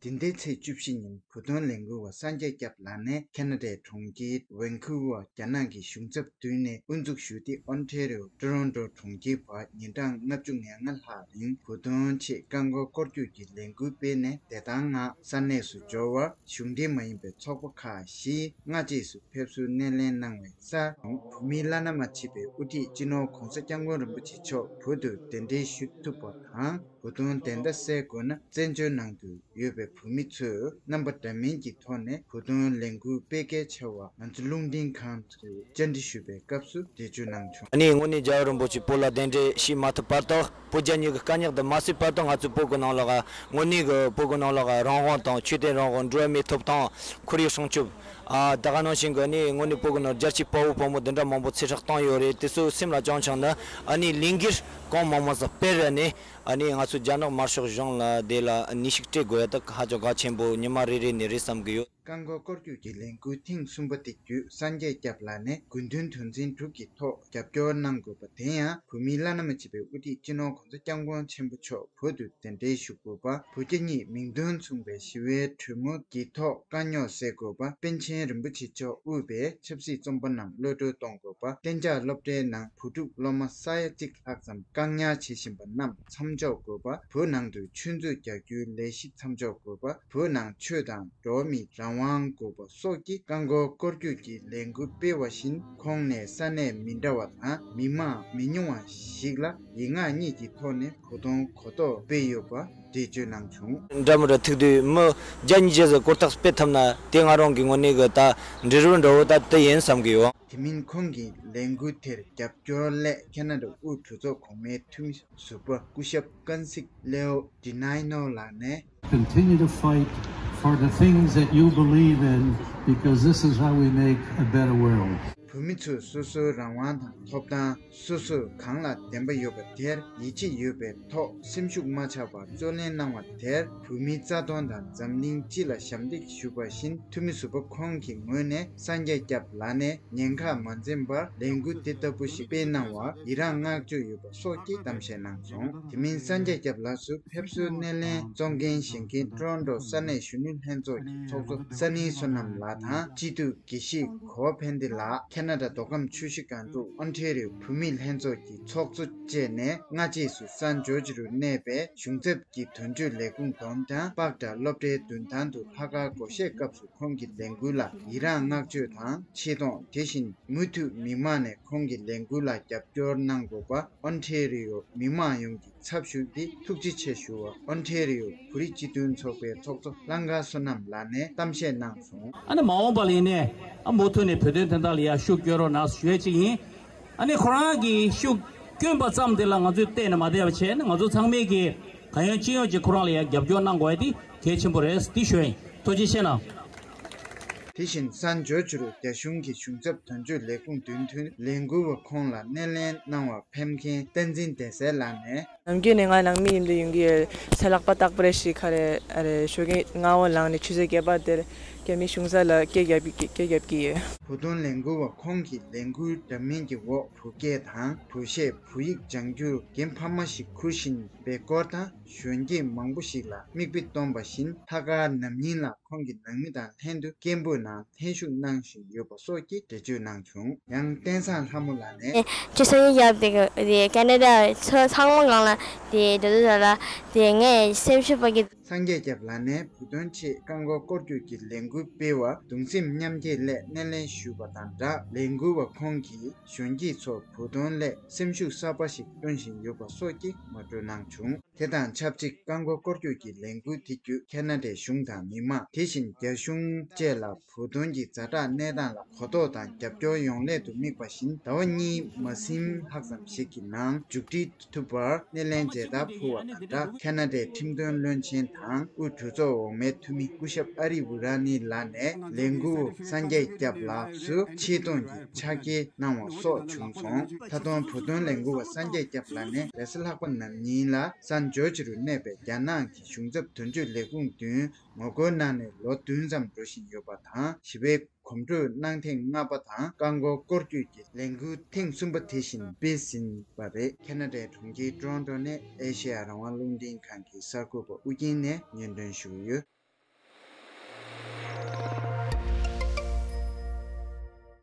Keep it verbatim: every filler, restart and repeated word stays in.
འདི་ཟླའི་ཚེས་བཅུ་བཞི་ཉིན་བོད་དོན་ལས་འགུལ་བ་སངས་རྒྱས་སྐྱབས་ལགས་ནས་ཁེ་ན་ཌའི་གྲོང་ཁྱེར་ཝན་ཁུ་ཝར། རྒྱ་ནག་གི་གཞུང་ཚབ་མདུན་ནས་དབུ་འཛུགས་ཞུས་ཏེ། ཨོན་ཊེ་རི་ཡོ་ཊོ་རོན་ཊོ་གྲོང་ཁྱེར་བར་ཉིན་གྲངས་ལྔ་བཅུ་ང་ལྔ་ལྷག་རིང་བོད་དོན་ཆེད་རྐང་འཁོར་སྐོར་སྐྱོད་ཀྱི་ལས་འགུལ་སྤེལ་ནས། བདེ་ཐང་ངང་ས་གནས་སུ་འབྱོར་བར་གཞུང་འབྲེལ་མ་ཡིན་པའི་ཚོགས་པ་ཁག་བཞིས་སྔ་རྗེས་སུ་ཕེབས་བསུ་སྣེ་ལེན་གནང་བའི་གསར་བུད་མེད་བླ་ན་མ་མཆིས་པའི་དབུ་ཁྲིད་སྤྱི་ནོར་༧གོང་ས་༧སྐྱབས་མགོན་རིན་པོ་ཆེ་མཆོག་བོད་དུ་གདན་འདྲེན་ཞུ་ཐུབ་པ་དང་། བོད་དོན་བདེན་མཐའ་གསལ་དགོས་ན། བཙན་བྱོལ་ནང་དུ་ཡོད་པའི་བོད་མི་ཚོས་རྣམ་པ་འདྲ་མིན་གྱི་ཐོག་ནས་བོད་དོན་ལས་འགུལ་སྤེལ་གལ་ཆེ་བ། ང་ཚོ་རླུང་འཕྲིན་ཁང་དུ་བཅར་འདྲི་ཞུས་པའི་སྐབས་སུ་འགྲེལ་བརྗོད་གནང་བྱུང་། ཨ་ནི་དངོས་གནས་རྒྱལ་བ་རིན་པོ་ཆེ་བོད་ལ་གདན་འདྲེན་ཞུས་མ་ཐུབ་བར་དུ། བོད་རྒྱ་གཉིས་ཀྱི་དཀའ་རྙོག་འདི་མ་སེལ་བར་དུ། ང་ཚོའི་བོད་ཀྱི་ནང་ལོགས་དངོས་གནས་ཀྱི་བོད་ཀྱི་ནང་ལོགས་རང་དབང་དང་། ཆོས་དད་རང་དབང་། འགྲོ་བ་མིའི་ཐོབ་ཐང་། ཁོར་ཡུག་སྲུང་སྐྱོབ། ཨ་ད་ག་ནང་བཞིན་གྱི་ནི་དངོས་གནས་བོད་ཀྱི་ནང་རྒྱལ་གཅེས་དཔའ་བོ་དཔའ་མོ་འདི་འདྲ་མང་པོ་ཚེ་སྲོག་བཏང་ཡོད་རེད། དེ་ཚོ་སེམས་ལ་བཅངས་བྱུང་ན། ཨ་ནི་ལས་འགུལ་གང་མང་མང་ཙམ་སྤེལ་ར་ནས། ཨ་ནི་ང་ཚོ་རྒྱ་ནག་དམར་ཤོག་གཞུང་ལ་དེ་ལ་ནུས་ཤུགས་སྤྲད་དགོས་ཡ་ད་ཧ་ཅང་གལ་ཆེན་པོ་ཉི་མ་རེ་རེ་ནས་རེད་བསམ་གྱི་ཡོད། རྐང་འཁོར་སྐོར་སྐྱོད་ཀྱི་ལས་འགུལ་ཐེངས་གསུམ་པ་དེ་བརྒྱུད་སངས་རྒྱས་སྐྱབས་ལགས་ནས་དགོས་འདུན་དོན་ཚན་དྲུག་གི་ཐོག་རྒྱབ་སྐྱོར་གནང་དགོས་པ། དེ་ཡང་བོད་མིའི་བླ་ན་མ་མཆིས་པའི་དབུ་ཁྲིད་སྤྱི་ནོར་༧གོང་ས་༧སྐྱབས་མགོན་ཆེན་པོ་མཆོག་བོད་དུ་གདན་འདྲེན་ཞུ་དགོས་པ། བོད་རྒྱ་གཉིས་མིང་དོན་མཚུངས་པའི་ཞི་བའི་གྲོས་མོལ་གྱི་ཐོག་དཀའ་རྙོག་སེལ་དགོས་པ། པཎ་ཆེན་རིན་པོ་ཆེ་མཆོག་དབུས་པའི་ཆབ་སྲིད་བཙོན་པ་རྣམས་གློད་གྲོལ་གཏོང་དགོས་པ། གཏན་འཇགས་སློབ་གྲྭའི་ནང་བུ་ཕྲུག་སློབ་མ་ས་ཡ་གཅིག་ལྷག་ཙམ་བཀག་ཉར་བྱེད་བཞིན་པ་རྣམས་མཚམས་འཇོག་དགོས་པ། བོད་ནང་དུ་ཆུ་མཛོད་རྒྱག་རྒྱུའི་ལས་གཞི་མཚམས་འཇོག་དགོས་པ། བོད་ནང་ཆོས་དང་འགྲོ་བ་མིའི་རང་དབང་དགོས་པ་སོགས་ཀྱི་རྐང་འཁོར་སྐོར་སྐྱོད་ཀྱི་ལས་འགུལ་སྤེལ་བ་བཞིན། ཁོང་ནས་ས་གནས་མི་འདྲ་བ་དང་མི་མང་མི་ཉུང་བ་ཞིག་ལ་ཡིག་ངག་གཉིས་ཀྱི་ཐོག་ནས་བོད་དོན་གོ་རྟོགས་སྤེལ་ཡོད་པ་འགྲེལ་བརྗོད་གནང་བྱུང་། འདྲ་མི་འདྲ་ཐུག་དུས་མི་བརྒྱ་ཉིས་བརྒྱ་ཙམ་སྐོར་ཐག་སྤེལ་ཐུབ་ན། དེ་ང་རང་གི་ངོས་ནས་གི་ད་འབྲས་བུ་འདྲ་བོ་ད་དེ་ཡིན་བསམ་གི་ཡོད། དེ་མིན་ཁོང་གི་ལས་འགུལ་དེར་རྒྱབ་སྐྱོར་སླད་ཁེ་ན་ཌ་དབུས་གྲོས་ཚོགས་གོང་མའི་འཐུས་མི་ཟུར་པ་སྐུ་ཞབས་ཀན་སིག་ལེའོ་ཌི་ནའི་ནོ་ལགས་ནས། Continue to fight for the things that you believe in, because this is how we make a better world. བོད་མི་ཚོས་སོ་སོའི་རང་དབང་དང་ཐོབ་ཐང་། སོ་སོས་གང་ལ་བདེན་པ་ཡོད་པ་དེར་ཡིད་ཆེས་ཡོད་པའི་ཐོག་སེམས་ཤུགས་མ་ཆག་པར་རྩོད་ལེན་གནང་བ་དེར་བོད་མིའི་རྩ་དོན་དང་འཛམ་གླིང་སྤྱི་ལ་ཞབས་འདེགས་ཞུ་བ་བཞིན། འཐུས་མི་ཟུར་པ་ཁོང་གི་ངོས་ནས་སངས་རྒྱས་སྐྱབས་ལགས་ནས་ཉེན་ཁ་མ་འཛེམས་པར་ལས་འགུལ་དེ་ལྟ་བུ་ཞིག་སྤེལ་གནང་བར་ཡི་རངས་བསྔགས་བརྗོད་ཡོད་པ་སོགས་ཀྱི་གཏམ་བཤད་གནང་སོང་། དེ་མིན་སངས་རྒྱས་སྐྱབས་ལགས་སུ་ཕེབས་བསུའི་སྣེ་ལེན་གཙོ་འགན་བཞེས་མཁན་ཊོ་རོན་ཊོ་ས་གནས་གཞོན་ནུ་ལྷན་ཚོགས་ཀྱི་ཚོགས་གཙོ་ས་ནིའི་བསོད་ནམས་ལགས་དང་། སྤྱི་འཐུས་དགེ་བཤེས་གོ་བ་ཕན་བདེ་ལགས། ཁེ་ན་ཌ་མདོ་ཁམས་ཆུ་བཞི་སྒང་དྲུག་ཨོན་ཊེ་རི་ཡོ་བོད་མིའི་ལྷན་ཚོགས་ཀྱི་ཚོགས་གཙོ་བཅས་ནས་སྔ་རྗེས་སུ་སན་ཇོར་ཇི་རུ་གནས་པའི་གཞུང་ཚབ་ཀྱི་དོན་གཅོད་ལས་ཁུངས་དང་། པག་ཏྲ་སློབ་གྲྭའི་མདུན་ཐང་དུ་ལྷག་དཀར་སྒོར་གཞས་སྐབས་སུ་ཁོང་གི་ལས་འགུལ་ལ་ཡི་རངས་བསྔགས་བརྗོད་དང་ཆེ་མཐོང་། དེ་བཞིན་མུ་མཐུད་མི་མང་ནས་ཁོང་གི་ལས་འགུལ་ལ་རྒྱབ་སྐྱོར་གནང་དགོས་པ། ཨོན་ཊེ་རི་ཡོ་མི་མང་ཡོངས་ཀྱི་ཚབ་ཞུས་ཏེ་ཐུགས་རྗེ་ཆེ་ཞུ་བ། ཨོན་ཊེ་རི་ཡོ་བོད་རིགས་སྤྱི་མཐུན་ཚོགས་པའི་ཚོགས་གཙོ་གླང་དཀར་བསོད་ནམས་ལགས་ནས་གཏམ་བཤད་གནང་སོང་། ཨ་ནི་མ་འོངས་པ་ལ་ཡིན་ནའི་ཨ་མུ་མཐུད་ནས་བོད་དོན་དོན་དག་ལ་ཡ་ཤུགས་བསྐྱོན་རོགས་གནང་ཞུ་ཡ་གཅིག་ཡིན། ཨ་ནི་ཁོ་རང་གིས་ཤུགས་བསྐྱོན་པ་ཙམ་དེ་ལ་ང་ཚོས་བལྟས་ནས་མ་བསྡད་པ་བྱས་ནས། ང་ཚོ་ཚང་མས་ཀྱིས་གང་ཡོང་ཅི་ཡོང་ཅིག་ཁོ་རང་ལ་ཡ་རྒྱབ་སྐྱོར་གནང་དགོས་ཡ་དེ་གལ་ཆེན་པོ་རེད། དེ་ཞུ་ཡ་ཡིན། ཐུགས་རྗེ་ཆེ་གནང་། དེ་བཞིན་སན་ཇོར་ཇི་རུ་རྒྱ་གཞུང་གི་གཞུང་ཚབ་དོན་གཅོད་ལས་ཁུངས་མདུན་དུ་ལས་འགུལ་བ་ཁོང་ལ་སྣེ་ལེན་གནང་བར་ཕེབས་མཁན་བསྟན་འཛིན་བདེ་གསལ་ལགས་ནས། ནམ་རྒྱུན་ནས་ང་ནང་མི་ཡིན་དུས་ཡོང་གི་ཡོད། ཚེ་ལྷག་པ་རྟག་པར་ཞིག་ག་རེ་ཨ་རེ་ཞོགས་ཀས་སྔ་བོ་ལངས་ནས་ཆུ་ཚོད་བརྒྱད་པ་དེར་རྒྱ་མི་གཞུང་ས་ལ་སྐད་རྒྱབ་ཀྱི་སྐད་རྒྱབ་ཀྱི་ཡོད། བོད་དོན་ལས་འགུལ་བ་ཁོང་གིས་ལས་འགུལ་འདྲ་མིན་གྱི་འོག་བོད་སྐད་དང་བོད་གཞས། བོད་ཡིག་སྦྱང་རྒྱུར་འགན་འཕར་མ་ཞིག་འཁུར་བཞིན་པའི་སྐོར་དང་། གཞོན་སྐྱེས་མང་པོ་ཞིག་ལ་མིག་དཔེ་སྟོན་པ་བཞིན། ལྷག་དཀར་ནམ་ཉིན་ལ་ཁོང་གི་ནང་མི་དང་ལྷན་དུ་སྐད་འབོད་ནང་ལྷན་ཞུགས་གནང་བཞིན་ཡོད་པ་སོགས་ཀྱི་འགྲེལ་བརྗོད་གནང་བྱུང་། ཡང་བསྟན་བཟང་ལྷ་མོ་ལགས་ནས། ཅི་སོ་ཡིན་ཡབ་དེ་གི་དེ་ཁེ་ན་ཌ་ཚོ་ཚང་མ་གང་ལ་དེ་དེ་དུ་ལ་དེ་ངས་སེམས་ཤུགས་པ་གི། སངས་རྒྱས་སྐྱབས་ལགས་ནས་བོད་དོན་ཆེད་རྐང་འཁོར་སྐོར་སྐྱོད་ཀྱི་ལས་འགུལ་སྤེལ་བར་གདུང་སེམས་མཉམ་སྐྱེད་སླད་སྣེ་ལེན་ཞུས་པ་དང་སྦྲགས། ལས་འགུལ་བ་ཁོང་གིས་གཞོན་སྐྱེས་ཚོར་བོད་དོན་སླད་སེམས་ཤུགས་གསར་པ་ཞིག་སྟོན་བཞིན་ཡོད་པ་སོགས་ཀྱི་ངོ་སྤྲོད་གནང་བྱུང་། དེ་དང་ཆབས་ཅིག་རྐང་འཁོར་སྐོར་སྐྱོད་ཀྱི་ལས་འགུལ་དེ་བརྒྱུད་ཁེ་ན་ཌའི་གཞུང་དང་མི་མང་། དེ་བཞིན་རྒྱ་གཞུང་བཅས་ལ་བོད་དོན་གྱི་ཛ་དྲག་གནས་སྟངས་ལ་གོ་རྟོགས་དང་རྒྱབ་སྐྱོར་ཡོང་སླད་དུ་དམིགས་པ་བཞིན། ཟླ་བ་གཉིས་མ་ཟིན་ལྷག་ཙམ་ཞིག་གི་ནང་མཇུག་སྒྲིལ་ཐུབ་པར་སྣེ་ལེན་མཇལ་དར་ཕུལ་བ་དང་སྦྲགས། ཁེ་ན་ཌའི་ཁྲིམས་དོན་བློན་ཆེན་དང་དབུས་གྲོས་ཚོགས་འོག་མའི་འཐུས་མི་སྐུ་ཞབས་ཨ་རི་ཝི་ར་ནི་ལགས་ནས་ལས་འགུལ་བ་སངས་རྒྱས་སྐྱབས་ལགས་སུ་ཆེ་མཐོང་གི་ཕྱག་འཁྱེར་གནང་བ་སོགས་བྱུང་སོང་། ད་དུང་བོད་དོན་ལས་འགུལ་བ་སངས་རྒྱས་སྐྱབས་ལགས་ནས་རེས་གཟའ་ལྷག་པ་ནམ་ཉིན་ལ་སན་ཇོར་ཇི་རུ་གནས་པའི་རྒྱ་ནག་གི་གཞུང་ཚབ་དོན་གཅོད་ལས་ཁུངས་མདུན་ངོ་རྒོལ་གནང་ནས་ལོ་བདུན་ཙམ་འགྲོ་བཞིན་ཡོད་པ་དང་། ཞི་བའི་གོམ་བགྲོད་གནང་ཐེངས་ལྔ་པ་དང་། རྐང་འཁོར་སྐོར་སྐྱོད་ཀྱི་ལས་འགུལ་ཐེངས་གསུམ་པ་དེ་བཞིན་སྤེལ་ཟིན་པ་རེད། ཁེ་ན་ཌའི་གྲོང་ཁྱེར་ཊོ་རོན་ཊོ་ནས་ཨེ་ཤེ་ཡ་རང་དབང་རླུང་འཕྲིན་ཁང་གི་གསར་འགོད་པ་ཨུ་རྒྱན་ནས་སྙན་སྒྲོན་ཞུ་གི་ཡོད།